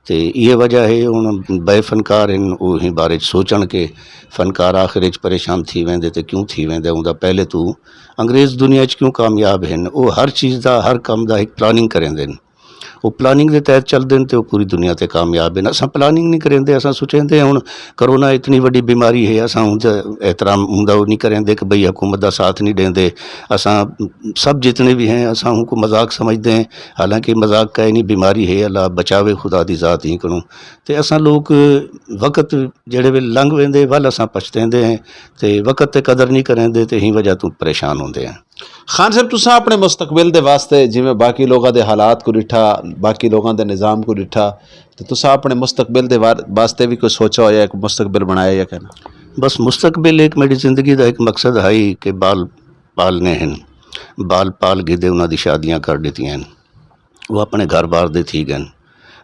تے یہ وجہ ہے، ہن بے فنکار ہن، او ہی بارے چ سوچن کہ فنکار آخر وچ پریشان تھی ویندے، تے کیوں تھی ویندے؟ اوندا پہلے تو انگریز دنیا وچ کیوں کامیاب ہن؟ او ہر چیز دا، ہر کام دا ایک پلاننگ کریندے نے۔ او پلاننگ دے تحت چلدے نے تے او پوری دنیا تے کامیاب ہن۔ اساں پلاننگ نہیں کریندے، اساں سوچیندے ہن کرونا اتنی وڈی بیماری ہے، اساں اوندا احترام، اوندا او نہیں کریندے کہ بھئی حکومت دا ساتھ نہیں دیندے۔ اساں سب جتنے بھی ہیں، اساں ان کو مذاق سمجھدے ہیں، حالانکہ مذاق کا ہی نہیں، بیماری ہے، اللہ بچاوے خدا دی ذات ہی کنوں۔ تے اساں لوگ وقت جڑے ویلے لنگ ویندے، ول اساں پچھتیندے ہیں، تے وقت تے قدر نہیں کریندے، تے ہی وجہ تو پریشان ہوندے ہیں۔ خان صاحب، تساں اپنے مستقبل دے واسطے، جویں باقی لوگاں دے حالات کو ڈٹھا، باقی لوگاں دے نظام کو ڈٹھا، تے تساں اپنے مستقبل دے وار-، واسطے بھی کوئی سوچا ہویا ہے، کوئی مستقبل بنایا یا کہنا؟ بس مستقبل ایک میری زندگی دا ایک مقصد ہے کہ بال پالنے ہیں، بال پال گھدے انہاں دی شادیاں کر دیتی ہیں، وہ اپنے گھر بار دے تھی گئے۔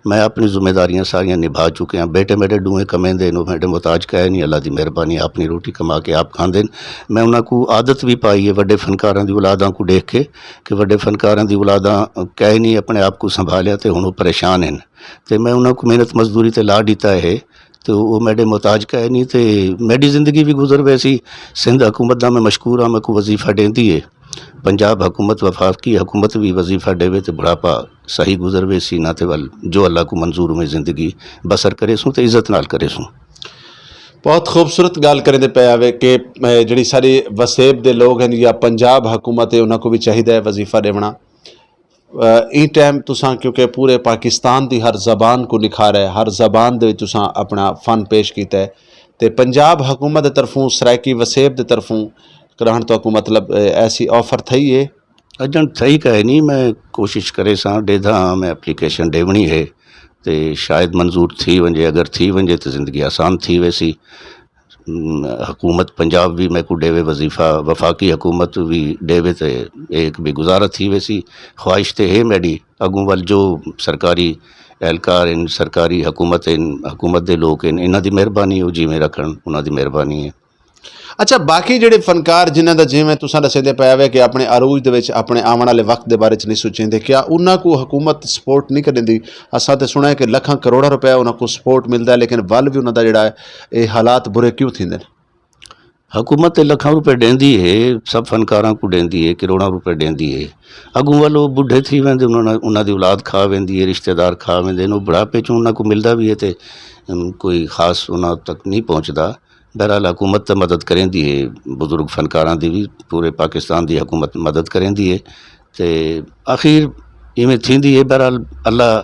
میں اپنی ذمہ داریاں ساریاں نبھا چکے ہاں۔ بیٹے میرے ڈوئیں کمیندے نے، میرے محتاج کہے نہیں، اللہ دی مہربانی، اپنی روٹی کما کے آپ کھاندے نے۔ میں انہاں کو عادت بھی پائی ہے وڈے فنکاراں دی اولاداں کو دیکھ کے کہ وڈے فنکاراں دی اولاداں کہے نہیں اپنے آپ کو سنبھالیا تے ہن وہ پریشان ہیں۔ تے میں انہاں کو محنت مزدوری تے لا دیتا ہے، تے وہ میرے محتاج کہے نہیں۔ تے میری زندگی بھی گزر ویسی۔ سندھ حکومت دا میں مشکور ہاں، میں کو وظیفہ دیندی ہے۔ پنجاب حکومت، وفاقی حکومت وی وظیفہ ڈیوے تے بڑھاپا صحیح گزروے سی، نہ تے ول جو اللہ کو منظور ہوئے زندگی بسر کرے سوں تے عزت نال کرے سوں۔ بہت خوبصورت گل کریں دے پے آوے کہ، اے، جڑی ساری وسیب دے لوگ ہیں یا پنجاب حکومت ہے، انہاں کو بھی چاہیدا ہے وظیفہ دیونا۔ اے، این ٹائم تساں کیونکہ پورے پاکستان دی ہر زبان کو نکھارا ہے، ہر زبان دے وچ تساں اپنا فن پیش کیتا ہے، تے پنجاب حکومت دے طرفوں، سرائیکی وسیب دے طرفوں گرہن تو کو مطلب، اے، ایسی آفر تھئی ہے؟ اجن تھئی کہے نہیں، میں کوشش کرے ساں، ڈیدھا ہاں، میں اپلیکیشن ڈیونی ہے، تے شاید منظور تھی ونجے۔ اگر تھی ونجے تے زندگی آسان تھی ویسی۔ م، حکومت پنجاب بھی میں کو ڈیوے وظیفہ، وفاقی حکومت بھی ڈیوے تے ایک بھی گزارت تھی ویسی۔ خواہش تے ہے میری، اگوں ول جو سرکاری اہلکار ہیں، سرکاری حکومت ہیں، حکومت دے لوگ ہیں، انہاں دی مہربانی ہو، جی میں رکھن، انہاں دی مہربانی ہے۔ اچھا، باقی جڑے فنکار جنہاں دا جیویں تساں دسیندے پئے ہوئے کہ اپنے عروج دے وچ اپنے آون والے وقت دے بارے چ نہیں سوچیندے، کیا انہاں کو حکومت سپورٹ نہیں کریندی؟ اساں تے سنیا ہے کہ لکھاں کروڑاں روپے انہاں کو سپورٹ ملدا ہے، لیکن ول بھی انہاں دا جڑا ہے، اے حالات برے کیوں تھیندے نے؟ حکومت تے لکھاں روپے ڈیندی ہے، سب فنکاراں کو ڈیندی ہے، کروڑاں روپے ڈیندی ہے۔ اگوں ول او بڈھے تھی ویندے، انہاں، انہاں دی اولاد کھا ویندی ہے، رشتہ دار کھا ویندے نے۔ او بڑھاپے چوں انہاں کو ملدا بھی ہے تے، ام، کوئی خاص انہاں تک نہیں پہنچدا۔ بہرحال، حکومت تے مدد کریندی ہے، بزرگ فنکاراں دی بھی، پورے پاکستان دی حکومت مدد کریندی ہے۔ تے آخر ایویں تھیندی ہے۔ بہرحال، اللہ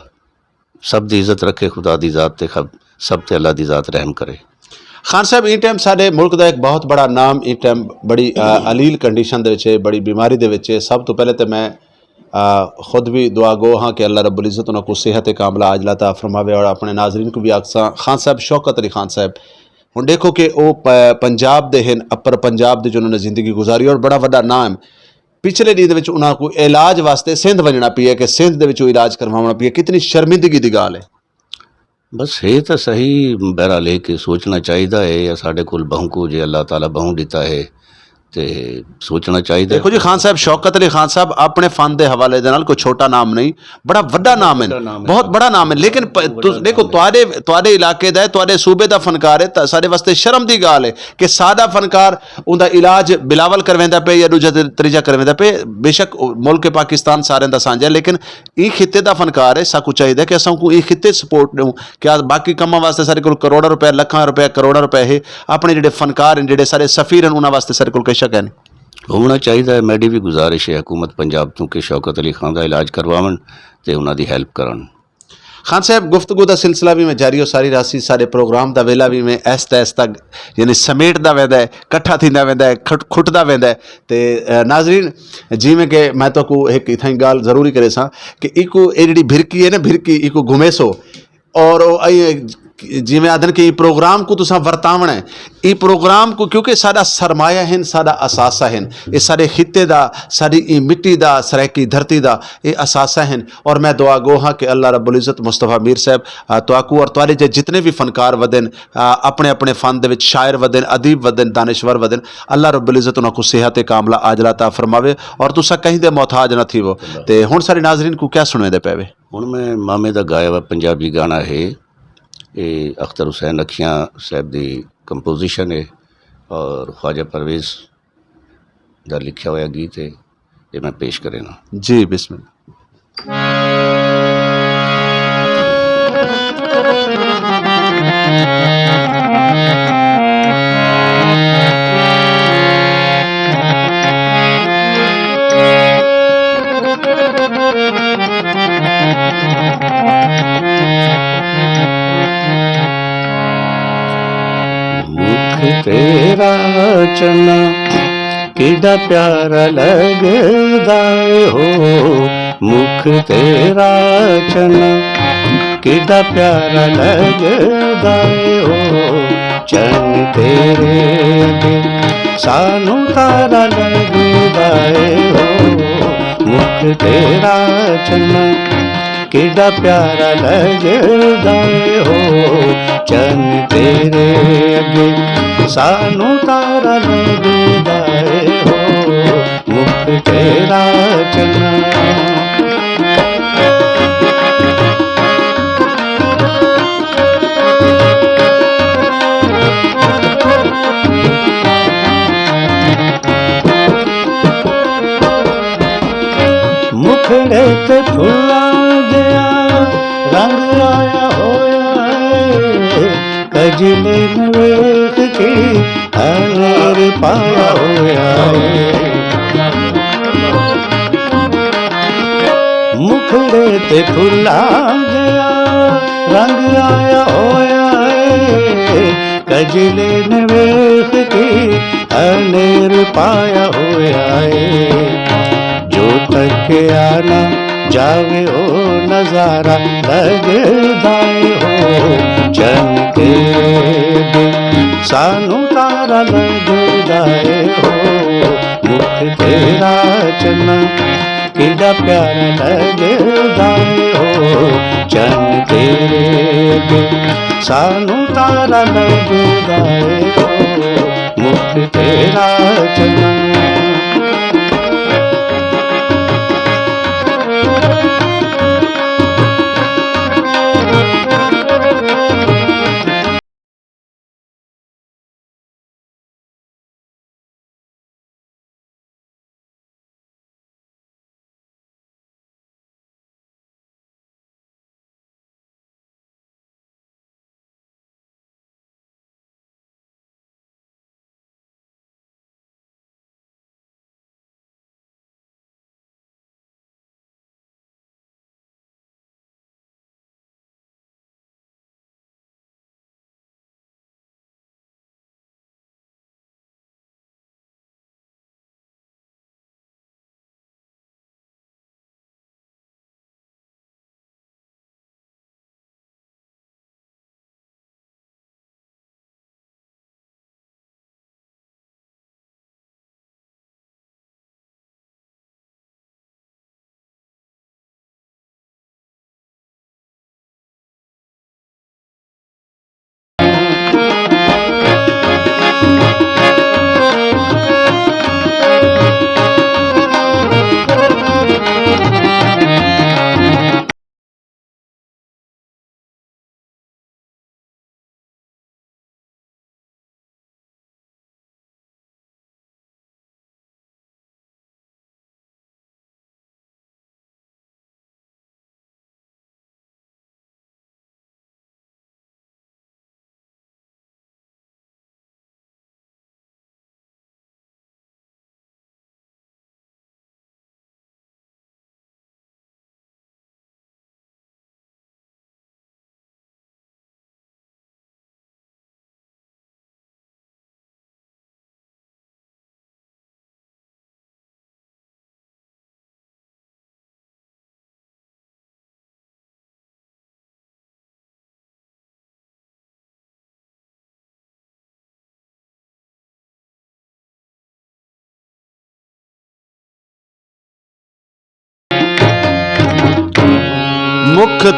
سب دی عزت رکھے، خدا دی ذات تے خب-، سب تے اللہ دی ذات رحم کرے۔ خان صاحب، این ٹائم ساڈے ملک دا ایک بہت بڑا نام، این ٹائم بڑی، آ، علیل کنڈیشن دے وچ ہے، بڑی بیماری دے وچ ہے۔ سب تو پہلے تے میں، آ، خود بھی دعا گو ہاں کہ اللہ رب العزت انہاں کو صحت کاملہ عاجلہ عطا فرماوے، اور اپنے ناظرین کو بھی آکھساں، خان صاحب شوکت علی خان صاحب، ہن دیکھو کہ او پ-، پنجاب دے ہن، اپر پنجاب دے جو انہوں نے زندگی گزاری اور بڑا وڈا نام، پچھلے دن دے وچ انہاں کو علاج واسطے سندھ ونجنا پیا کہ سندھ دے وچ علاج کرواونا پیا، کتنی شرمندگی دی گال ہے۔ بس ہے تاں صحیح، بہرحال ہے کہ سوچنا چاہیدا ہے یا ساڈے کول بہوں کو جے اللہ تعالیٰ بہوں دتا ہے، تے سوچنا چاہیے۔ دیکھو جی خان صاحب، شوکت علی خان صاحب اپنے فن دے حوالے دے نال کوئی چھوٹا نام نہیں، بڑا وڈا نام ہے، بہت بڑا نام ہے۔ لیکن پ-، بہت وڈا تس-، دیکھو نام ہے۔ تواڈے، تواڈے علاقے دا ہے، تواڈے صوبے دا فنکار ہے، تاں ساڈے واسطے شرم دی گال ہے کہ ساڈا فنکار اوندا علاج بلاول کرویندا پے یا دوجا تے تریجا کرویندا پے۔ بے شک ملک پاکستان سارے دا سانجھا ہے، لیکن ای خطے دا فنکار ہے، ساکو چاہیدا ہے کہ اساں کو ای خطے سپورٹ دوں۔ کیا باقی کماں واسطے سارے کول کروڑاں روپے، لکھاں روپے، کروڑاں روپے ہے، اپنے جڑے فنکار ہیں، جڑے سارے سفیر ہیں، انہاں واسطے سارے کول کشا کہنی۔ ہونا چاہیدا ہے۔ میری بھی گزارش ہے حکومت پنجاب تو کہ شوکت علی خان دا علاج کرواون تے انہاں دی ہیلپ کرن۔ خان صاحب، گفتگو دا سلسلہ بھی میں جاری ہو ساری راسی، سارے پروگرام دا ویلا بھی میں ایستا ایستا، یعنی سمیٹ دا ویندا ہے، کٹھا تھیندا ویندا ہے، کھٹ-، کھٹدا ویندا ہے۔ تے، اے، ناظرین، جی میں کہ میں تو کو ایک اتھاں گال ضروری کرے ساں کہ ایکو اے جڑی بھرکی ہے نا، بھرکی ایکو گھمے سو، اور او اے جویں آدن کہ ای پروگرام کو تساں ورتاونا ہے، ای پروگرام کو، کیونکہ ساڈا سرمایہ ہن، ساڈا اثاثہ ہن، اے ساڈے خطے دا، ساڈی ای مٹی دا، سرائیکی دھرتی دا اے اثاثہ ہن۔ اور میں دعا گو ہاں کہ اللہ رب العزت مصطفیٰ میر صاحب، آ، تواکو اور تواڈے جے جتنے بھی فنکار ودن، آ، اپنے اپنے فن دے وچ شاعر ودن، ادیب ودن، دانشور ودن، اللہ رب العزت انہاں کو صحت کاملہ عاجلہ عطا فرماوے اور تساں کہیں دے محتاج نہ تھیوو۔ تے ہن سارے ناظرین کو کیا سنوے دے پے وے؟ ہن میں مامے دا گایا ہوا پنجابی گانا ہے، اے اختر حسین اکھیاں صاحب دی کمپوزیشن ہے اور خواجہ پرویز دا لکھیا ہویا گیت ہے، اے میں پیش کرنا۔ جی، بسم اللہ۔ مکھ تیرا چنا کیڈا پیارا لگدا اے ہو، مکھ تیرا چنا کیڈا پیارا لگدا اے ہو، چن تیرے اگے سانو تارا لگدا اے ہو، مکھ تیرا چنا کیڈا پیارا لگدا اے ہو، چن تیرے اگے سانو تارا لگدا اے ہو، مکھ تیرا چنا۔ مکھڑے تے پھلاں جیا رنگ آیا ہویا اے، کجلے نوں ویکھ کے انور پایا ہویا اے۔ مکھڑے تے پھلاں جیا رنگ آیا ہویا اے، کجلے نے ویکھ کے انیر پایا ہویا اے۔ جو تکیا نہ جاوے او نظارہ لگدا اے ہو، چن کے اگے سانو تارا لگدا اے ہو، مکھ تیرا چنا کیڈا پیارا لگدا اے ہو، چن تیرے اگے سانو تارا لگدا اے ہو، مکھ تیرا چنا۔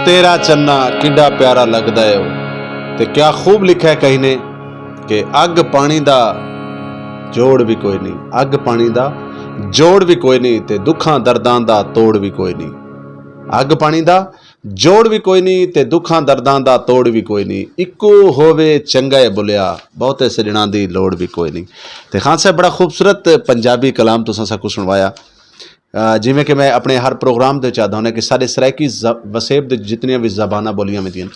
تیرا چنا کڈا پیارا لگدا ہے او۔ تے کیا خوب لکھا ہے کہیں نے کہ اگ پانی دا جوڑ بھی کوئی نہیں، اگ پانی دا جوڑ بھی کوئی نہیں، تے دکھاں درداں دا توڑ بھی کوئی نہیں۔ اگ پانی دا جوڑ بھی کوئی نہیں، تے دکھاں درداں دا توڑ بھی کوئی نہیں۔ اکو ہووے چنگا ہے بولیا، بہتے سجناں دی لوڑ بھی کوئی نہیں۔ تے خان صاحب، بڑا خوبصورت پنجابی کلام تساں ساکو سنوایا۔ آ، جویں کہ میں اپنے ہر پروگرام دے وچ آدھا ہوندا کہ سارے سرائیکی ز-، وسیب دے جتنیاں بھی زباناں بولیاں ویندیاں،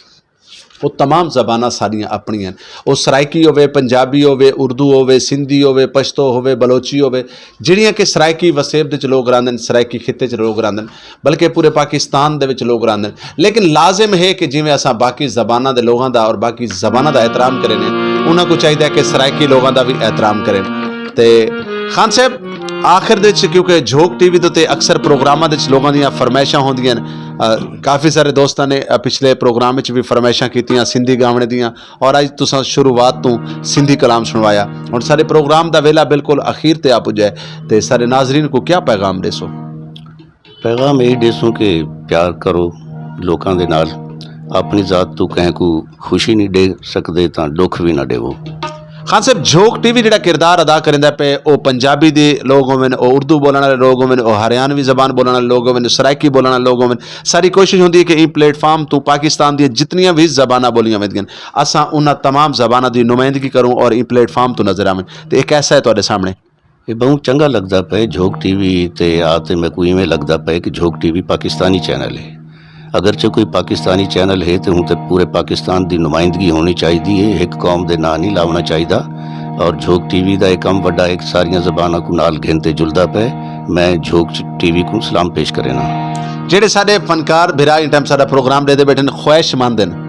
وہ تمام زباناں ساڈیاں اپنیاں ہن۔ وہ سرائیکی ہووے، پنجابی ہووے، اردو ہووے، سندھی ہووے، پشتو ہووے، بلوچی ہووے، جڑیاں کہ سرائیکی وسیب دے وچ لوگ رہندے نے، سرائیکی خطے وچ لوگ رہندے نے، بلکہ پورے پاکستان دے وچ لوگ رہندے نے۔ لیکن لازم ہے کہ جویں اساں باقی زباناں دے لوگاں دا اور باقی زباناں دا احترام کرے نے، انہاں کو چاہیدا ہے کہ سرائیکی لوگاں دا بھی احترام کرے۔ تے خان صاحب، آخر دے وچ، کیونکہ جھوک ٹی وی دے تے اکثر پروگراماں دے وچ لوگاں دیاں فرمائشاں ہوندیاں نے، آ، کافی سارے دوستاں نے، آ، پچھلے پروگرام وچ بھی فرمائشاں کیتیاں سندھی گاونے دیاں، اور اج تساں شروعات تو سندھی کلام سنوایا۔ ہن سارے پروگرام دا ویلا بالکل اخیر تے آ پجا ہے، تے سارے ناظرین کو کیا پیغام دے سو؟ پیغام یہی دے سو کہ پیار کرو لوکاں دے نال، اپنی ذات تو کہیں کو خوشی نہیں دے سکدے تاں دکھ وی نہ دیو۔ خان صاحب، جھوک ٹی وی جڑا کردار ادا کریندا پے، او پنجابی دے لوگ ہوون، او اردو بولن والے لوگ ہوون، او ہریانوی زبان بولن والے لوگ ہوون، سرائیکی بولن والے لوگ ہوون، ساری کوشش ہوندی ہے کہ این پلیٹ فارم تو پاکستان دی جتنیاں بھی زباناں بولیاں ویندیاں، اساں انہاں تمام زباناں دی نمائندگی کروں اور این پلیٹ فارم تو نظر آون۔ تے ایک ایسا ہے تواڈے سامنے۔ یہ بہت چنگا لگدا پے، جھوک ٹی وی تے آ تے میں کوئی ایویں لگدا پے کہ جھوک ٹی وی پاکستانی چینل ہے۔ اگرچہ کوئی پاکستانی چینل ہے تے ہوں تے پورے پاکستان دی نمائندگی ہونی چاہیدی ہے، ایک قوم دے ناں نہیں لاونا چاہیدا۔ اور جھوک ٹی وی دا ایک کم وڈا ایک ساریاں زباناں کو نال گھن تے جلدا پے۔ میں جھوک ٹی وی کو سلام پیش کرنا۔ جڑے ساڈے فنکار بھرا ان ٹائم ساڈا پروگرام دے دے بیٹھے نے، خواہش مند ہیں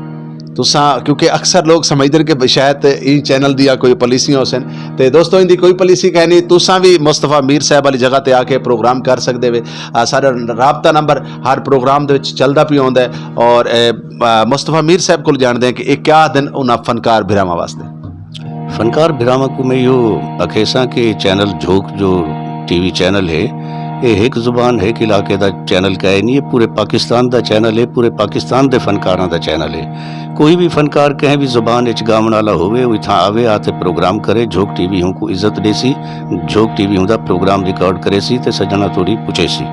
تساں، کیونکہ اکثر لوگ سمجھدے نے کہ شاید ان چینل دیا کوئی پالیسیاں ہو سن۔ تے دوستو، ان دی کوئی پالیسی کہہ نہیں، تساں بھی مصطفی میر صاحب والی جگہ تے آ کے پروگرام کر سکدے وے۔ آ، ساڈا رابطہ نمبر ہر پروگرام دے وچ چلدا پیا ہوندا ہے، اور، اے، آ، مصطفی میر صاحب کول جانتے ہیں کہ یہ کیا دن انہاں فنکار بھراواں واسطے۔ فنکار بھراواں کو میں یو اکھیساں کہ چینل جھوک جو ٹی وی چینل ہے، یہ ایک زبان ہے کہ علاقے دا چینل کا ہے نہیں، یہ پورے پاکستان دا چینل ہے، پورے پاکستان دے فنکاراں دا چینل ہے۔ کوئی بھی فنکار کہیں بھی زبان وچ گاون والا ہووے، وہ اتھاں آوے، آ تے پروگرام کرے، جھوک ٹی وی ہوں کو عزت دے سی، جھوک ٹی وی ہوں دا پروگرام ریکارڈ کرے سی تے سجنا توڑی پچے سی۔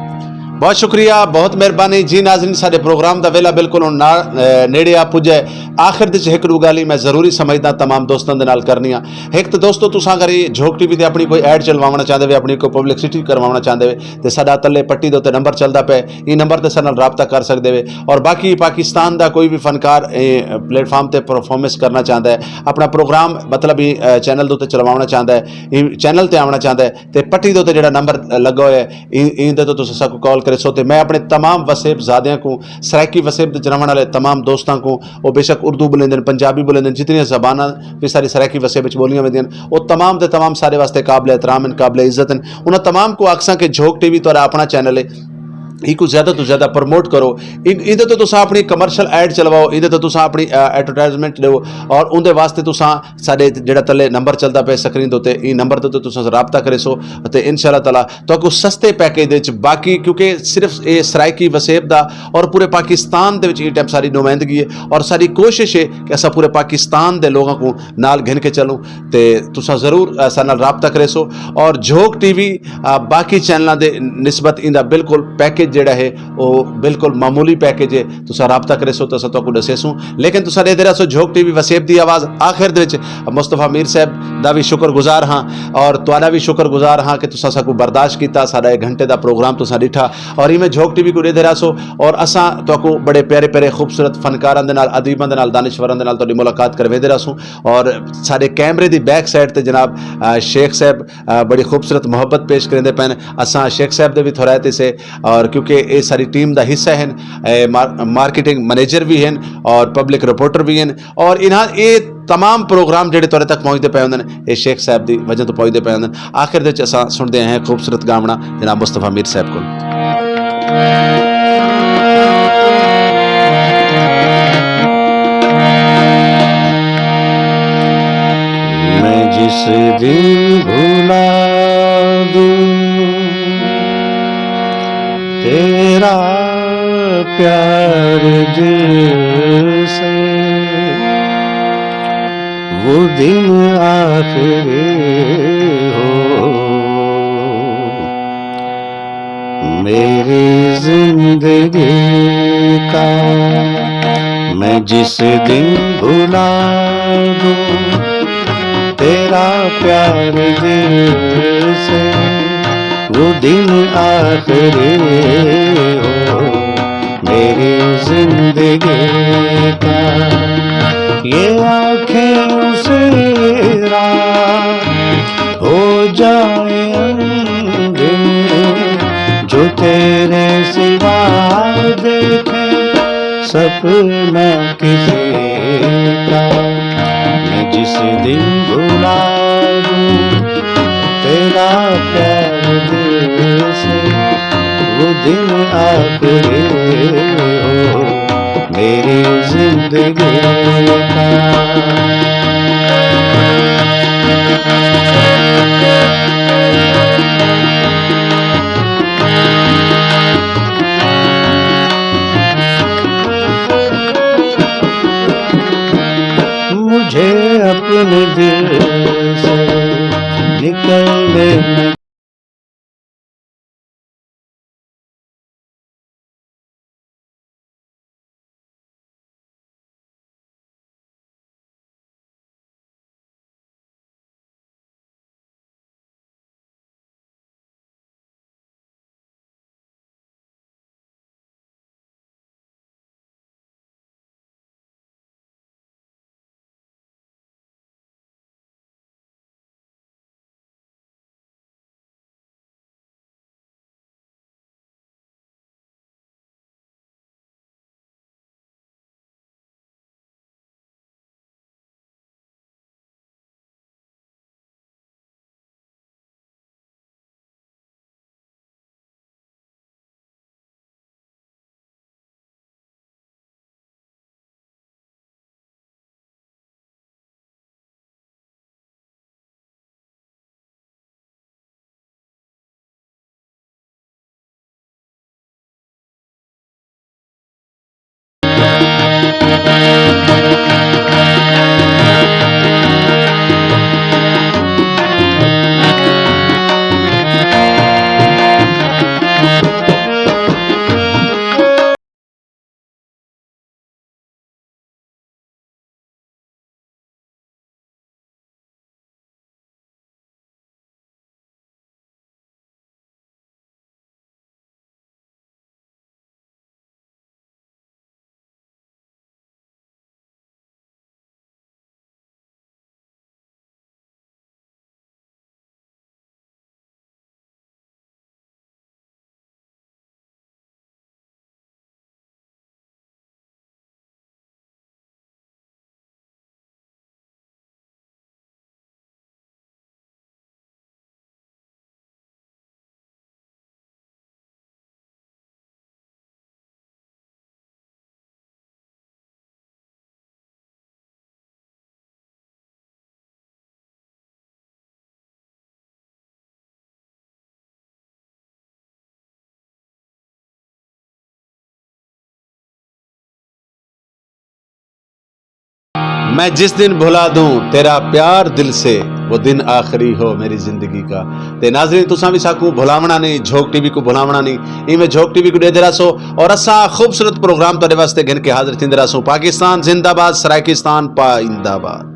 بہت شکریہ، بہت مہربانی جی۔ ناظرین، ساڈے پروگرام دا ویلا بالکل ہن نا-، اے، نیڑے آ پجا ہے۔ آخر دے وچ ایک ڈو گل ہی میں ضروری سمجھدا تمام دوستاں دے نال کرنی آ۔ ایک تے دوستو، تساں اگر یہ جھوک ٹی وی تے اپنی کوئی ایڈ چلواونا چاہندے وے، اپنی کوئی پبلسٹی کرواونا چاہندے وے، تے ساڈا تلے پٹی دے تے نمبر چلدا پے، این نمبر تے ساڈے نال رابطہ کر سکدے وے۔ اور باقی پاکستان دا کوئی بھی فنکار اے پلیٹ فارم تے پرفارمنس کرنا چاہندا ہے، اپنا پروگرام مطلب ہی، اے، چینل دے تے چلواونا چاہندا ہے، اے چینل تے آونا چاہندا ہے، تے پٹی دے تے جڑا نمبر لگا ہویا ہے، این، این دے تو تساں ساکو کال کرے سو۔ تے میں اپنے تمام وسیب زادیاں کو، سرائیکی وسیب دے جناون والے تمام دوستاں کو، او بے شک اردو بولیندے نے، پنجابی بولیندے نے، جتنیاں زباناں بھی ساری سرائیکی وسیب وچ بولیاں ویندیاں نے، او تمام دے تمام سارے واسطے قابل احترام ہیں، قابل عزت ہیں۔ انہاں تمام کو آکھساں کہ جھوک ٹی وی تہاڈا اپنا چینل ہے، ایکو زیادہ تو زیادہ پروموٹ کرو۔ ان، ان دے تو تساں اپنی کمرشل ایڈ چلواؤ، ان دے تو تساں اپنی، آ، ایڈورٹائزمنٹ دیو، اور ان دے واسطے تساں ساڈے جڑا تلے نمبر چلدا پے سکرین دے اُتے، این نمبر دے اُتے تساں رابطہ کرے سو، تے انشاءاللہ تعالیٰ تہاکوں سستے پیکج دے وچ باقی، کیونکہ صرف اے سرائیکی وسیب دا اور پورے پاکستان دے وچ ایں ٹائم ساری نمائندگی ہے، اور ساری کوشش ہے کہ اساں پورے پاکستان دے لوگاں کو نال گھن کے چلوں۔ تے تساں ضرور، آ، ساڈے نال رابطہ کرے سو، اور جھوک ٹی وی، آ، باقی چینلاں دے نسبت ایندا بالکل پیکج جڑا ہے، او بالکل معمولی پیکج ہے۔ تساں رابطہ کرے سو، تساں تہاکوں دسے سوں۔ لیکن تساں دے رہا سو جھوک ٹی وی وسیب دی آواز۔ آخر دے وچ مصطفی میر صاحب دا بھی شکر گزار ہاں، اور تہاڈا بھی شکر گزار ہاں کہ تساں ساکوں برداشت کیتا، ساڈا ایک گھنٹے دا پروگرام تساں ڈٹھا، اور ایویں جھوک ٹی وی کو دے رہا سو، اور اساں تہاکوں بڑے پیارے پیارے خوبصورت فنکاراں دے نال، ادیباں دے نال، دانشوراں دے نال تہاڈی ملاقات کروے دے رہا سوں۔ اور ساڈے کیمرے دی بیک سائیڈ تے جناب، آ، شیخ صاحب، آ، بڑی خوبصورت محبت پیش کریندے پے نے۔ اساں شیخ صاحب دے بھی تھوڑا تے سے، اور کیونکہ اے ساری ٹیم دا حصہ ہیں، اے مار-، مارکیٹنگ منیجر بھی ہیں اور پبلک رپورٹر بھی ہیں، اور انہاں اے تمام پروگرام جڑے تہاڈے تک پہنچدے پے ہوندے نے، اے شیخ صاحب دی وجہ تو پہنچدے پے ہوندے نے۔ آخر دے وچ اساں سنتے ہیں خوبصورت گاونا جناب مصطفی میر صاحب کو۔ میں جس دن بھلا دوں تیرا پیار دل سے، وہ دن آخری ہو میری زندگی کا۔ میں جس دن بھلا دوں تیرا پیار دل سے، وہ دن آخری ہو میری زندگی کا۔ یہ آنکھیں اسے راہ ہو جائیں اندھیری، جو تیرے سوا دیکھے سپنا کسی کا۔ میں جس دن بھلا دوں تیرا پیار دل سے، وہ دن آخری ہو میری زندگی کا۔ مجھے اپنے دل سے نکلنے میں میں جس دن بھلا دوں تیرا پیار دل سے، وہ دن آخری ہو میری زندگی کا۔ تے ناظرین، تساں بھی ساکوں بھلاونا نہیں، جھوک ٹی وی کو بھلاونا نہیں۔ ایویں جھوک ٹی وی کو دے دے رہسو اور اساں خوبصورت پروگرام تہاڈے واسطے گھن کے حاضر تھیندے رہسوں۔ پاکستان زندہ باد، سرائیکستان پائندہ باد۔